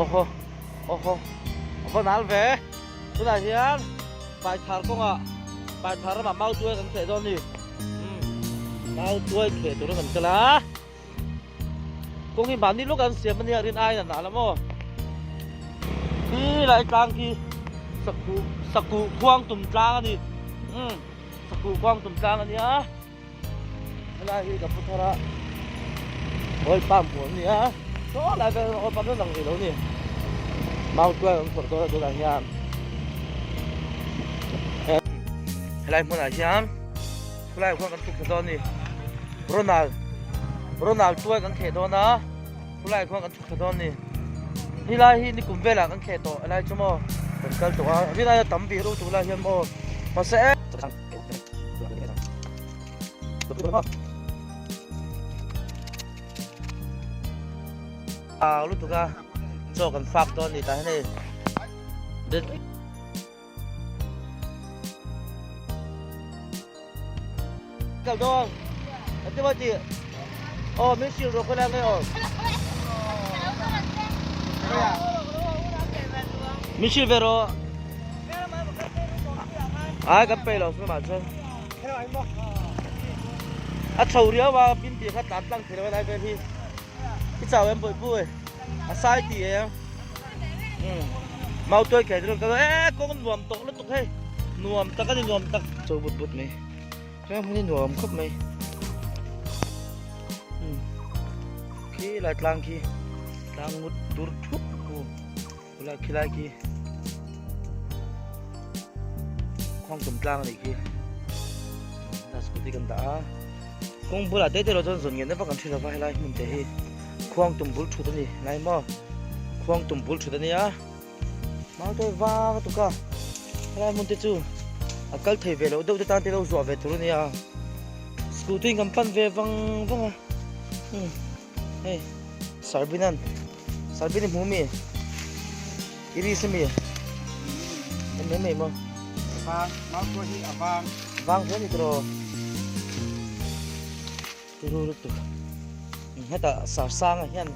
Awhaw awhaw a va nal ve tunah hian Paithar kawngah Paithar ramah mau tuai kan kheh dawn a ni umm mau tuai kheh turin kan kal a kawng hi mahni lawk an siam ania rin aiin a nah la maw khi lai tlang khi sakuh sakuh khuang tum tlang a ni umm sakuh khuang tum tlang a nia. Helai hi ka pu thar a oil palm hmuh an ni a saw lai vel oil palm chu lang rih lo a ni mau tuai an phawrh dawn a tunah hian helai hmunah hian khulai ah khuan kan chhuk thla dawn a ni Ronald Ronald tuai kan kheh dawn a khulai ah khuan kan chhuk thla dawn a ni helai hi nikum velah kan kheh tawh helai chu maw kan kal tawh a rinai a tam bik reuh tur lai hian maw mahse Au lutuk a chaw kan fak dawn ni tah hian hei kal dawn a ti maw tih aw min hrilh rawh khawlai nge aw min hrilh ve rawh ai kan peih lo sumah chuan a chho riau a pin tih kha tlan tlang thei lo a lai vel hi i chau em bawih pui a sai tih em mau tuai kher chu ka e kawng nuam tawh lutuk hei nuam tak a ni nuam tak cho but but mai chuan hmun hi nuam khawp mai khi lai tlang khi tlang ngut dur thup khu Khulai khilai khi khuang tum tlang a nih khi ta scooty kan dah a kawng bulah te te erawh chuan zawn ngen na vak an hre lova helai hmun te hi khuang tum bul thut a ni helai maw khuang tum bul thut a nia mau te vang a tuk a helai hmun te chu a kal thei ve loh deuh te tan te lo zuah ve tur a nia scooty in kan pan ve vang vang a hei sarbinan. Sarbin i hmu mi? I ri se mi? Em mai mai maw? Vang, mau tuai hi a vang. Vang hle ni tiraw? Turu lutuk. Hetah Sarsanga hian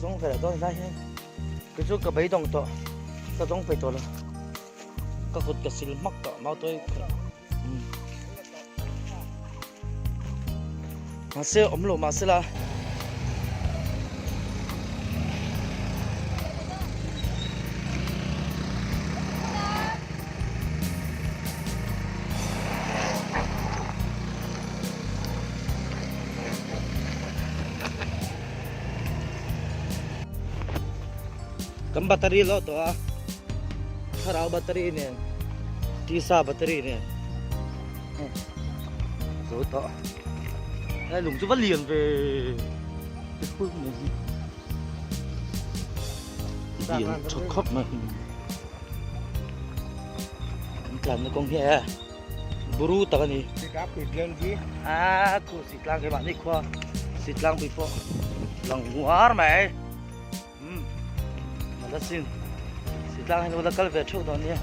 zawng ve leh dawn helai hian kei chu ka beidawng tawh ka zawng peih tawh lo. Ka kut ka sil hmak tawh mau tuai Mahse awm lo mahse la. Kan battery lo tawh a thlarau battery nen tisa battery nen zo tawh helai lung chu va lian ve lian tha khawp mai kan tlanna kawng hi e buru tak a ni a khu sitlang keimahni khua sitlang pui pawh lang nguar mai. Umm nala sin sitlang hian ula kal ve theuh dawn nia.